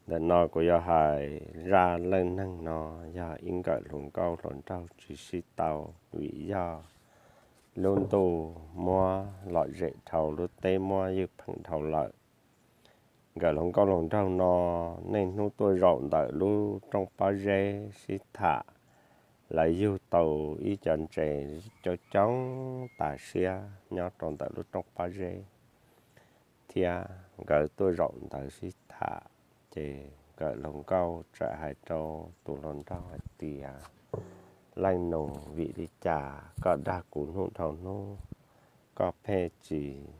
Ntawm no kuv yuav hais zaj leej neeg no yog ib nkawm hluas nkauj hluas nraug tsis sib tau, vim yog lub ntuj muab lom zem dhau, lub teb muab ywj pheem dhau lawm. Nkawm hluas nkauj hluas nraug no niaj hnub tuaj zaum ntawm lub rooj pob zeb sib tham, lawv yug tau ib co ntses coob coob tas siab nyob rau ntawm lub rooj pob zeb, thiab nkawd tuaj zaum ntawd sib tham. Ces nkawm hluas nkauj txawm hais rau tus hluas nraug hais tias, Leej nus, vim li cas koj dag kuv hnub dhau hnub, koj pheej tsis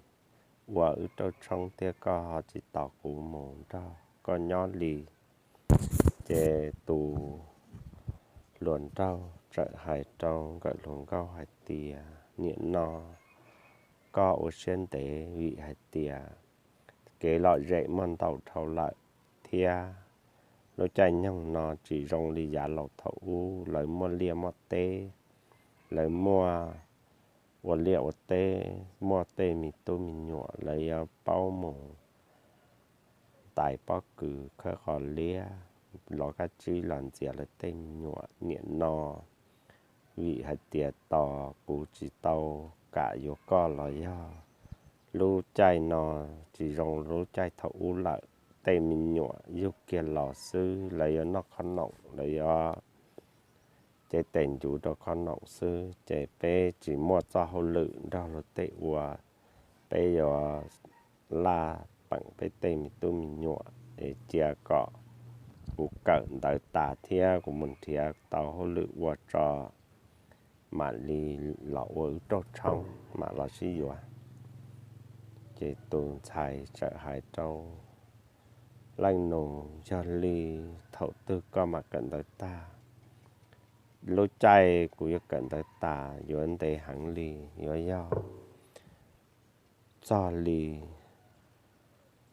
ua wb rooj tshoob thiab koj ho tsis tos kuv mus nrog koj nyob li? Ces tus hluas nraug txawm hais rau nkawm hluas nkauj hais tias, Nim no koj ua siab ntev, vim hais tias kev lom zem muaj ntau dhau lawm, thiab lub caij nyoog no tsis zoo li yav laus thaum ub, lawv muaj liaj muaj teb, lawv muaj ua liaj ua teb, muaj tej me tub me nyuam, lawv yuav paub mus ntais pob kws, khawb qos liab, los kab tsib los ntxias lawv tej me nyuam. Nim no vim hais tias tos kuv tsis tau kam yuav koj los yog lub caij no tsis zoo lub caij thaum ub lawm, tej me nyuam yug kiag los xwb, lawv yuav noj khob noom, lawv yuav cev tes ncuv rau khob noom xwb, ces peb tsis muaj txoj hauj lwm nrog luag tej ua, peb yuav laj peem peb tej me tub me nyuam, es cia kom kuv kawm ntawv tas thiab kuv mus nrhiav tau hauj lwm ua tso mam li los ua wb rooj tshoob mam los sib yuav. Ces tus ntxhais txawm hais rau, Leej nus, yog li thaum twg koj mam kawm ntawv tag? Lub caij kuv yuav kawm ntawv tas yuav ntev heev li, yuav yog txog li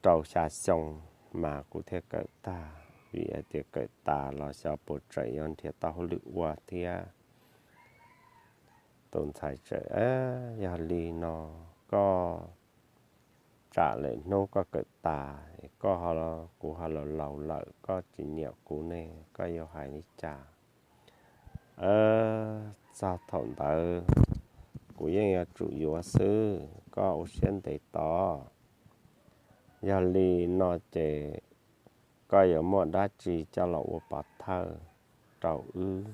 rau xya xyoo mas kuv thiaj kawm tag, vim hais tias kawm tas los xyov puas tseem yuav nrhiav tau hauj lwm ua thiab. Tus ntxhais txawm, Yog li no, koj tsam lawm hnub koj kawm tas, koj, kuv ho laus laus lawm, koj tsis nyiam kuv ne, koj yuav hais li cas? Txog thaum ntawd kuv yeej yuav tsum yuav xwb, koj ua siab ntev tos. Yog li no ces koj yuav muaj dab tsi coj los ua pov thawj rau wb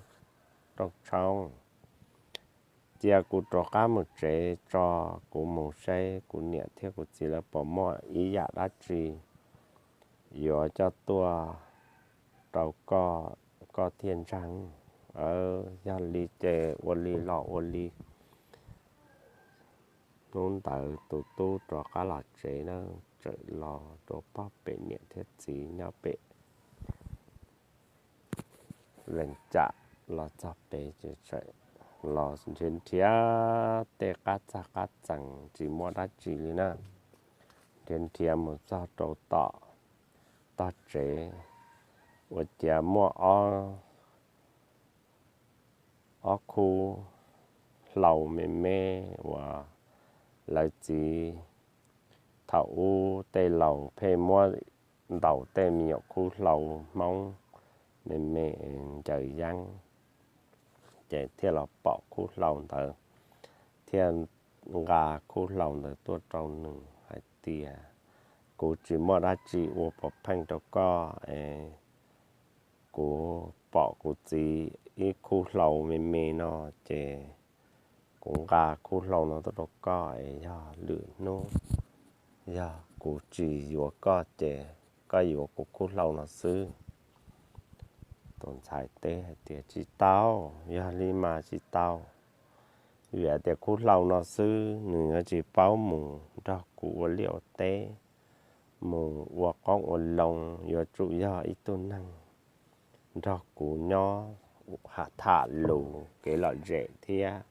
rooj tshoob? Cia kuv rov qab mus tsev tso, kuv mus saib kuv niam thiab kuv txiv lawv puas muaj ib yam dab tsi yuav coj tuaj rau koj, koj thiaj ntseeg. Yog li ces ua li los ua li. Hnub ntawd tus tub rov qab los tsev na, txawm los rau pog pem niam thiab txiv nyob pem lees tsam, los txog pem ces txawm los nrhiav nrhiav tej qab txag qab txees tsis muaj dab tsi li na. Nrhiav nrhiav mus txog rau tom tog tsev, ua ciav muaj ob khub hlau me me uas lawv txiv thaum ub tej laus pheej muab ntaus tej me nyuam khub hlau Hmoob me me ncaws yeeb, ces thiaj los pom khub hlau ntawd, thiaj nqa khub hlau ntawd tuaj rau nws hais tias, Kuv tsis muaj dab tsi ua pov pheej rau koj es kuv pom kuv txiv ib khub hlau me me no ces kuv nqa khub hlau no tuaj rau koj es yog lwm hnub yog kuv tsis yuav koj ces koj yuav kuv khub hlau no xwb. Tus ntxhais teb hais tias, Tsis tau, yog li mas tsis tau. Vim hais tias khub hlau no xwb nws yuav tsis paub mus nrog kuv ua liaj ua teb, mus ua qoob ua loo, yuav tsum yog ib tug neeg nrog kuv nyob, tham lus kev lom zem thiab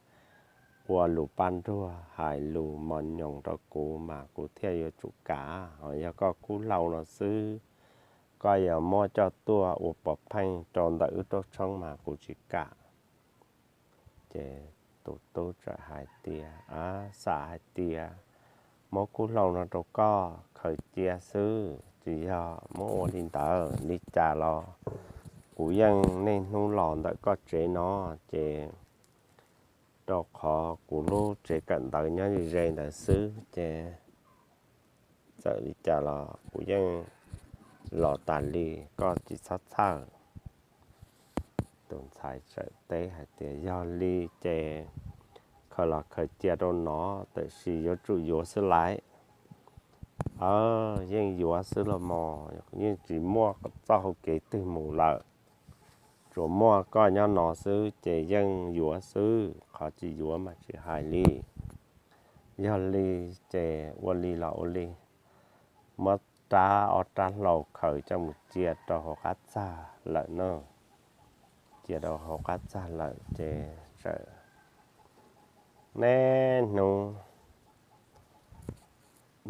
ua lus paj nruag hais lus mos nyoos rau kuv mas kuv thiaj yuav tsum kam. Ho yog koj khub hlau no xwb, koj yuav muab coj tuaj ua pov pheej rau ntawm wb rooj tshoob mas kuv tsis kam. Ces tus tub txawm hais tias, Xam hais tias muab khub hlau no rau koj khaws cia xwb, tsis yog muab ua li ntawd li cas los kuv yeej niaj hnub los ntawm koj tsev no, ces rau qhov kuv lub tsev kawm ntawv nyob ze ze ntawd xwb, ces txawm li cas los kuv yeej los tas li, koj tsis txhob txhawj. Tus ntxhais txawm teb hais tias, Yog li ces khaws los khaws cia rau no, tab sis yuav tsum yuav xwb laiv. Yeej yuav xwb los mog, yeej tsis muaj txoj hau kev twg mus lawm. Tsuas muaj koj nyob no xwb ces yeej yuav xwb, qhov tsis yuav mas tsis hais li. Yog li ces ua li los ua li, muab rab ob rab hlau khaws coj mus cia rau hauv qab txag lawm na. Cia rau hauv qab txag lawm ces txawm niaj hnub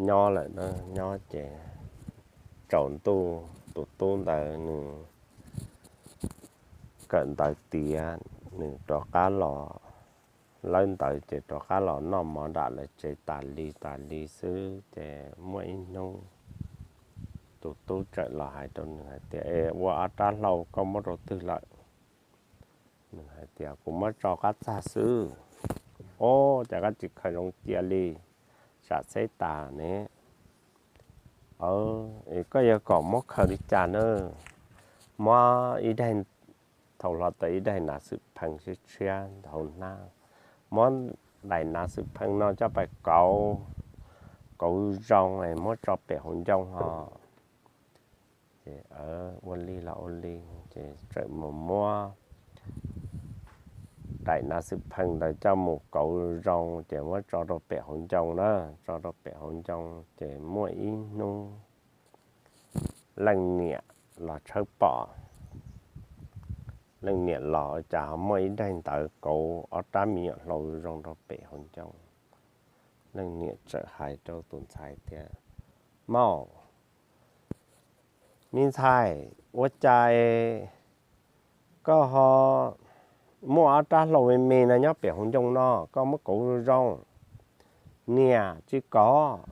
nyob lawm na, nyob ces tsaus ntuj tus tub ntawd nws kawm ntawv tiav, nws rov qab los, lawb ntawv ces rov qab los noj mov nram lawv tsev tas li tas li xwb ces muaj ib hnub tus tub txawm los hais rau nws hais tias, Es ua ob rab hlau koj muab rau twg lawm? Nws hais tias, Kuv muab tso qab txag xwb. Ob, cas koj tsis khaws zoo cia li, tsam txheb tas ne. Koj yuav kom muab khaws li cas na? Muab ib daim, thaum hlo tau ib daim nav xwm pheej tshiab tshiab hauv hnab, muab daim nav xwm pheej no coj pais kauv, kauv zoo es muab tso pem hauv ncoo ho. Ces ua li los ua li, ces txawm mus muab daim nav xwm pheej ntawd coj mus kauv zoo ces muab tso rau pem hauv ncoo na, tso rau pem hauv ncoo ces muaj ib hnub leej niam los tshawb pom. Leej niam los cas ho muaj ib daim ntawv kauv ob rab me nyuam hlau zoo rau pem hauv ncoo. Leej niam txawm hais rau tus ntxhais tias, Mauj, me ntxhais, ua cas koj ho muaj ob rab hlau me me no nyob pem hauv ncoo no, koj muab kauv zoo zoo. Niam, tsis kov.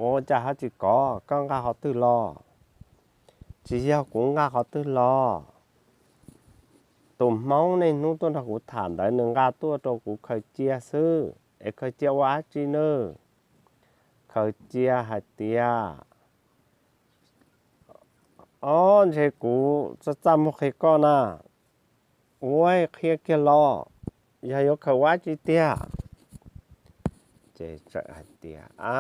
Ua cas ho tsis kov, koj nqa qhov twg los? Tsis yog kuv nqa qhov twg los, tus hmoob niaj hnub tuaj nrog kuv tham ntawd nws nqa tuaj rau kuv khaws cia xwb, es khaws cia ua dab tsi nawb? Khaws cia hais tias, ob, ntshe kuv txaj txaj muag qhia koj na, ua qhia kiag los, yog yuav khaws ua dab tsi tiag? Ces txawm hais tias, A,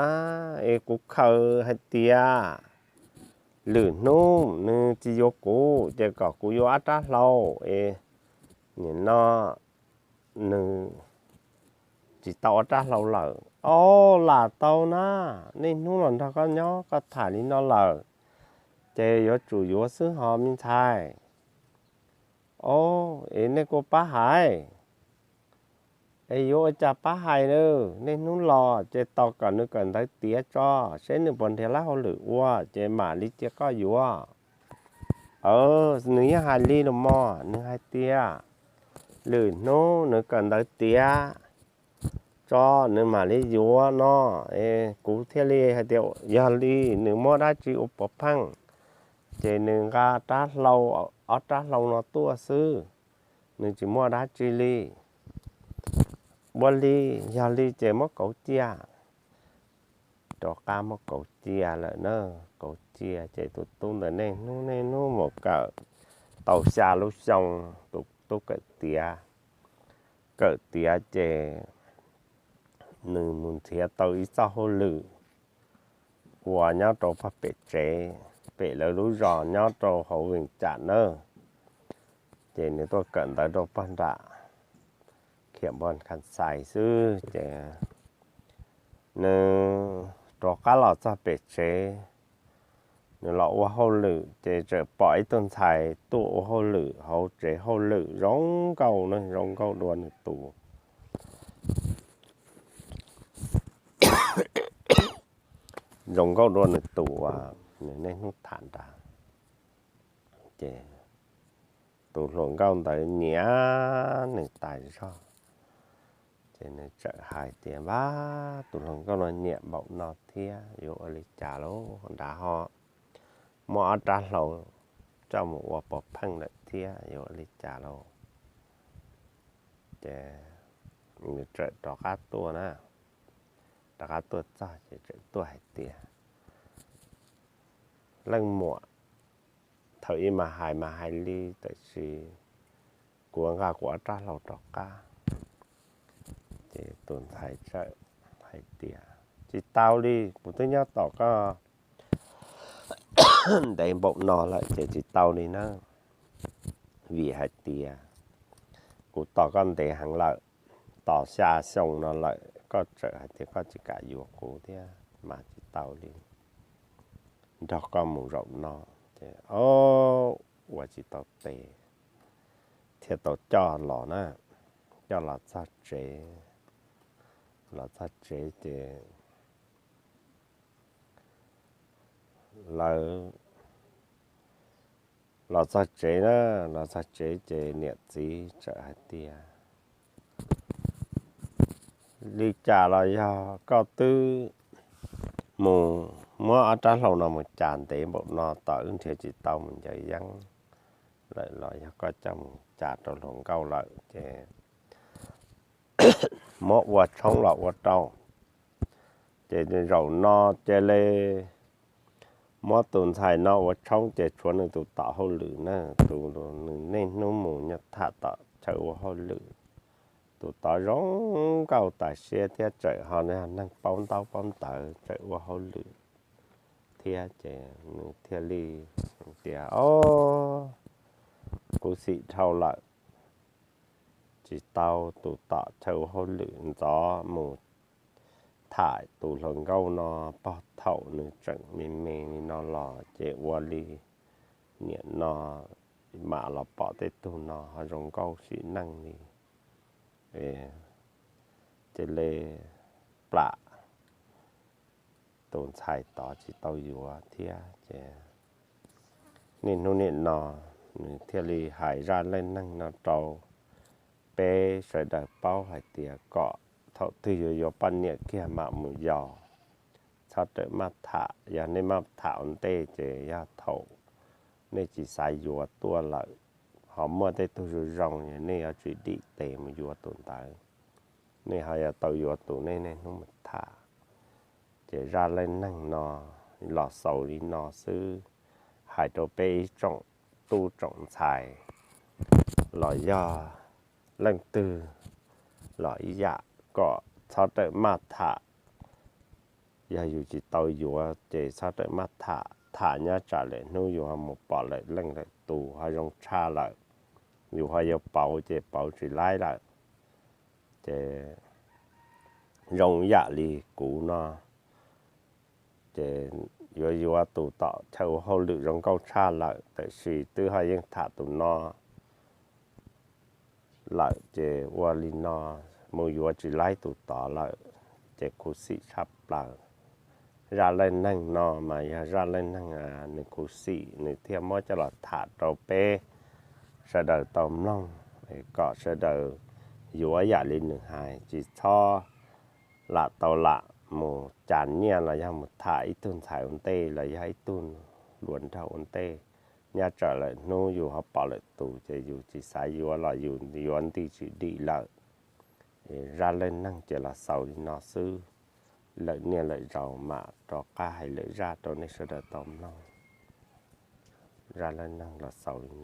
es kuv khaws hais tias lwm hnub nws tsis yuav kuv ces kom kuv yuav ob rab hlau es nim no nws tsis tau ob rab hlau lawm. Ob, lam tau na, niaj hnub los nrog koj nyob koj tham li no lawm, ces yuav tsum yuav xwb ho me ntxhais. Ob, es nej kuj pab hais. Es yuav ua cas pab hais na, niaj hnub los ces tos kom nws kawm ntawv tiav tso, seb nws puas nrhiav lab hauj lwm ua ces mam li cia koj yuav. Nws yeej hais li los mog, nws hais tias lwm hnub nws kawm ntawv tiav tso nws mam li yuav no. Kuv thiaj li hais tias yog li nws muab dab tsi ua pov pheej, ces nws nqa rab hlau, ob rab hlau no tuaj xwb, nws tsis muaj dab tsi li. Ua li, yog li ces muab kauv cia. Rov qab muab kauv cia lawm na, kauv cia ces tus tub ntawd niaj hnub niaj hnub mus kawm tau xya lub xyoo, tus tub kawm tiav, kawm tiav ces nws mus nrhiav tau ib txoj hauj lwm ua nyob rau pog pem tsev, pem lawv lub zos nyob rau hauv Vees Cam nawb. Ces nws tuaj kawm ntawv rau pog nram Khiam Npos Khas Xais xwb ces nws rov qab los txog pem tsev, nws los ua hauj lwm ces txawm pom ib tug ntxhais tuaj ua hauj lwm hauv tsev hauj lwm zoo nkauj na, zoo nkauj dua nws tus zoo nkauj dua nws tus uas nws niaj hnub tham nrad. Ces tus hluas nkauj ntawd nyiam nws tas zog, ces nws txawm hais tias, Npab, tus hluas nkauj no nyiam npaum no thiab yuav ua li cas lauj nrad ho? muab ob rab hlau coj mus ua pov pheej lawm thiab yuav ua li cas lauj? Ces nws txawm rov qab tuaj na, rov qab tuaj txog ces txawm tuaj hais tias, Leej muam, thaum ub mas hais mas hais li, tab sis kuv nqa kuv ob rab hlau rov qab. Ces tus ntxhais txawm hais tias, Tsis tau li, kuv twb nyob tos koj ntev npaum no lawm ces tsis tau li na. Vim hais tias kuv tos koj ntev heev lawm, tos xya xyoo no lawm, koj tseem hais tias koj tsis kam yuav kuv thiab mas tsis tau li. Nrog koj mus zaum no. Ces o, ua tsis tau tes, thiaj tau coj los na, coj los txog tsev. Los txog tsev ces lawv los txog tsev na, los txog tsev ces niam txiv txawm hais tias, Li cas los yog koj twb mus muab ob rab hlau no mus cas ntev npaum no tos wb nrhiav tsis tau mus ncaws yeeb lawm los yog koj coj mus cas rau hluas nkauj lawm ces muab ua tshoob los ua rau. Ces zaum no cia li muab tus ntxhais no ua tshoob ces tshuav nws tus tom hauj lwm na, tus nws niaj hnub mus nyob tham tom chaw ua hauj lwm. Tus tod zoo nkauj tas siab thiab tseem ho yog neeg paub ntaub paub ntawv tseem ua hauj lwm thiab ces nws thiaj li tias, O, khuv xim dhau lawm, tsis tau, tus tom chaw ua hauj lwm ntxov mus tham tus hluas nkauj no pog thaum nws tseem me me li no los ces ua li nim no mam los pom tej tug no ho zoo nkauj sim neej li. Cia li plam tus ntxhais tod tsis tau yuav thiab ces niaj hnub niaj no nws thiaj li hais zaj leej neeg no rau peb sawv daws paub hais tias kom thaum twg yuav yuav poj niam kiag mam mus yos, txhob rawm maj tham. Yog nej maj tham ua ntej ces yog thaum nej tsis xav yuav tuaj lawm, ho muaj tej tug zoo zoo, nej yuav tsis dim tes mus yuav tus ntawd, nej ho yuav tau yuav tus nej niaj hnub mus tham. Ces zaj leej neeg no los xaus li no xwb, hais rau peb ib tsoom tub tsoom ntxhais los yog leej twg los ib yam, kom txhob rawm maj tham. Yog yus tsis tau yuav ces txhob rawm maj tham, tham nyob tsam lawm hnub yus ho mus pom lawm leej lawm tus ho zoo tshaj lawm, yus ho yuav pauv ces pauv tsis laib lawm. Ces zoo yam li kuv no, ces yuav yuav tus tom chaw ua hauj lwm zoo nkauj tshaj lawm, tab sis twb ho yeej tham tus no lawm ces ua li no, mus yuav tsis laib tus tod lawm, ces khuv xim tshaj plaws. Zaj leej neeg no mas yog zaj leej neeg nws khuv xim, nws thiaj muab coj los tham rau peb sawv daws tau mloog, kom sawv daws yuav yam li nws hais, tsis txhob lam tau lam mus cas nyiaj los yog mus tham ib tug ntxhais ua ntej los yog ib tug hluas nraug ua ntej. Nyob tsam lawm hnub yus ho pom lawm tus ces yus tsis xav yuav los yus yuav nti tsis dim lawm. Zaj leej neeg ces los xaus li no xwb, lawm niaj lawm zaus mam rov qab hais lawm zaj rau nej sawv daws tau mloog. Zaj leej neeg los xaus li